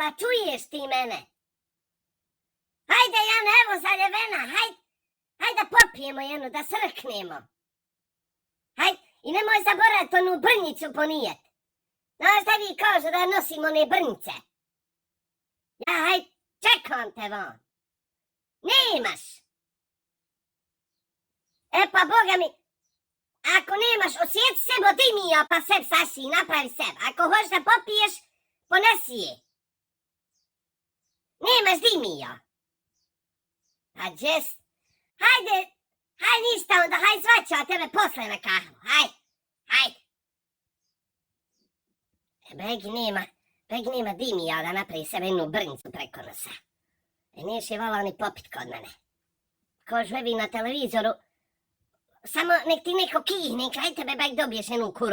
Jela, čuješ ti mene? Hajde, Jana, evo zaljevena, hajde da popijemo jednu, da srknemo. Hajde, i nemoj zaboraviti onu brnjicu ponijet. Znaš da vi kažu da nosimo one brnjice? Ja, hajde, čekam te van. Nemaš. E pa, Boga mi, ako nemaš, osjeti sebo dimija, pa seb saši, napravi seb. Ako hoćeš da popiješ, ponesi je. Nemaš dimija. Pa džest, hajde ništa onda, hajde zvaću tebe posle na kahvu, hajde. Begi nema dimija da napravi sebe jednu brnjicu preko nosa. Niješ je volao ni popit kod mene. Ko žvevi na televizoru, samo nek ti neko kihne, kaj tebe bak dobiješ jednu kuru.